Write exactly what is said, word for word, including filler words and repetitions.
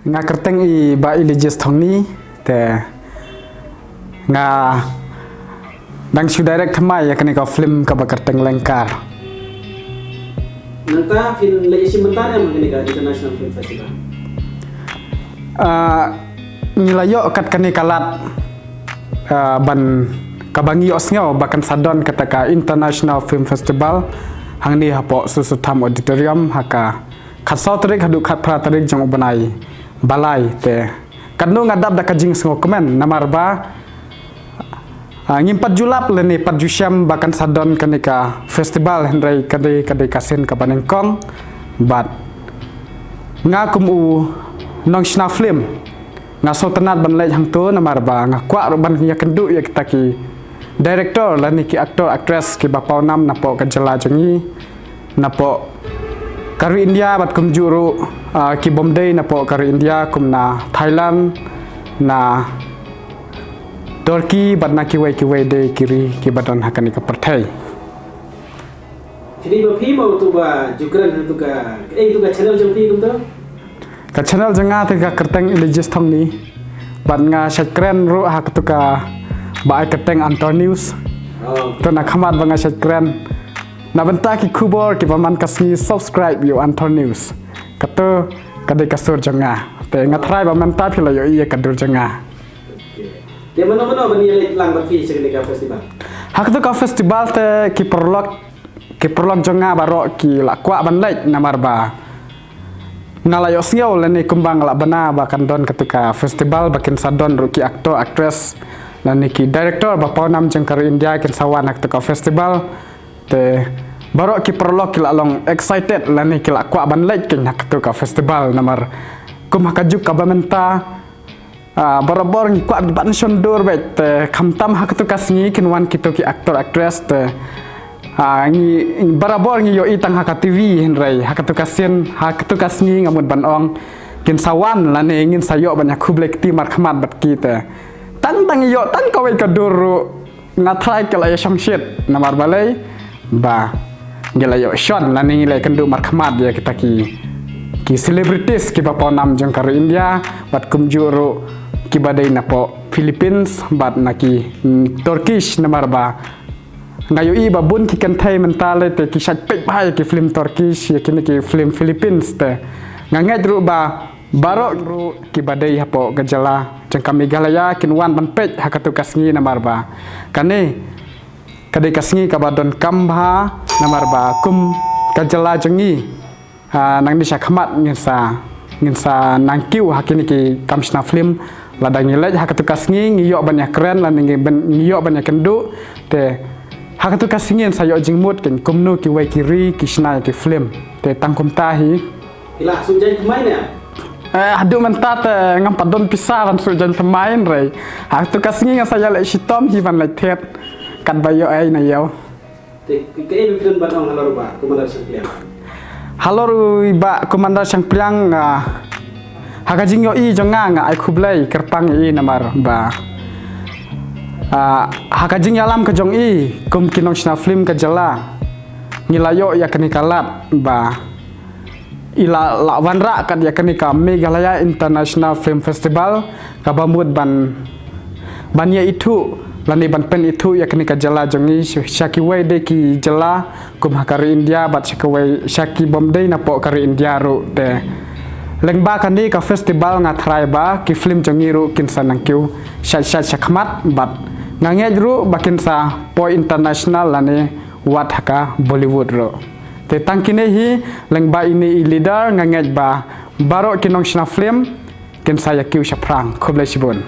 Nga kyrteng i Bah Elijah Thongni, te nga dang shu direct thymmai ïa kane ka film kaba kyrteng Lengkar. Nangta phin leit shim bynta ne em ha kane ka International Film Festival? Ah, ngi la ïoh kat kane ka lad, ah, ban kaba ngi ïohsngew ba kan sa don kata ka International Film Festival hangne hapoh Soso Tham Auditorium ha ka khatsaw tarik haduh khatphra tarik jong u bnai ba lai te. Katno nga dap da ka jingsngewkmen namar ba, ah, ngim pat ju lap lane pat ju shem ba kan sa don kane ka festival, hynrei ka dei, ka dei ka sien kaba nyngkong. Bad nga kum u nongshna film nga sngewtynnat ban leit hangto namar ba nga kwah ruh ban ïakynduh ïa kita ki director lane ki actor actress kiba pawnam napoh ka jylla jong ngi, napoh ka ri India bad kumjuh ruh, ah, ki bym dei napoh ka ri India kum na Thailand, na Turkey bad na kiwei kiwei de ki ri kiba don ha kane ka pyrthei. Phi ba phi mo tu ba ju kren ha tu ka, eh, tu ka channel jong phi kumto? Ka channel jong nga te ka kyrteng Elijah Thongni. Bad nga shait kren ruh ha katu kaba ai kyrteng Anthor News. Oh. To na khmat ba nga shait kren. Na bynta ki khubor kiba man ka sngi, subscribe ïa u Anthor News. Katu ka dei ka sur jong nga. Te nga tharai ba mynta phi la ïohi ïa ka dur jong nga. Okay. Te mano mano ban ïaleit lang bad phi sha kane ka festival? Ha katu ka festival te ki paralok, ki paralok jong nga baroh ki la kwah ban leit namar ba nga la ïohsngew lane kumba nga la bna ba kan don katu ka festival ba kin sa don ruh ki actor actress lane ki director ba pawnam jong ka ri India kin sa wan ha katu ka festival. Te baroh ki paralok ki la long excited lane ki la kwah ban leit kein ha katu ka festival namar kum ha ka juk kaba mynta, ah, barabor ngi kwah ban shon dur beit, te khamtam ha katu ka sngi kin wan kito ki actor actress te, ah, ngi barabor ngi ïohi tang ha ka T V, hynrei ha katu ka sien, ha katu ka sngi nga mut ban ong kin sa wan lane ngin sa ïoh ban ïa khublei kti markhmat bad ki te. Tang tang ïoh tang kawei ka dur ruh nga tharai ka la ïa shongshit namar balei ba ngi la ïoh shon lane ngi la ïa kynduh markhmat ïa kita ki, ki celebrities kiba pawnam jong ka ri India bad kumjuh ruh kiba dei napoh Philippines bad na ki, mm, Turkish namar ba nga ïohi ba bun ki kynthei mynta lei te ki shait peit bha ïa ki film Turkish ïa kine ki film Philippines te. Nga ngeit ruh ba baroh ruh kiba dei hapoh ka jylla jong ka Meghalaya kin wan ban peit ha katu ka sngi namar ba kane ka dei ka sngi kaba donkam bha namar ba kum ka jylla jong ngi, ah, nangne sha khmat ngin sa, ngin sa nang kiew ha kine ki kam shna film. Lada ngi leit ha katu ka sngi ngi ïoh ban ïa kren lane ngi ïoh ban ïa kynduh te ha katu ka sngi ngin sa ïoh jingmut kein kumno kiwei ki ri ki shna ïa ki film. Te tang kumta hi. Phi la shu jaiñ thymmai ne? Eh, haduh mynta te ngam pat don pisa ban shu jaiñ thymmai hynrei ha katu ka sngi nga sa ïaleh shitom hi ban leit thied katba ïoh ei na ïew. Te kaei ba phi don ban ong halor u Bah Commander Shangpliang? Halor u Bah Commander Shangpliang, ah, ha ka jingïohi jong nga nga ai khublei kyrpang ïa i namar ba, ah, ha ka jingïalam ka jong i kum ki nongshna film ka jylla ngi la ïoh ïa kane ka lad ba i la, la wanrah kat ïa kane ka Meghalaya International Film Festival kaba mut ban, ban ïa ithuh lane ban pynithuh ïa kane ka jylla jong ngi sha, sha kiwei de ki jylla kum ha ka ri India bad sha kiwei, sha ki bym dei napoh ka ri India ruh te. Lyngba kane ka festival nga tharai ba ki film jong ngi ruh kin sa nang kiew shait shait sha khmat bad nga ngeit ruh ba kin sa poi international lane wat ha ka Bollywood ruh. Te tang kine hi lyngba ine i leader nga ngeit ba baroh ki nongshna film kin sa ïa kiew shaphrang. Khublei shibun.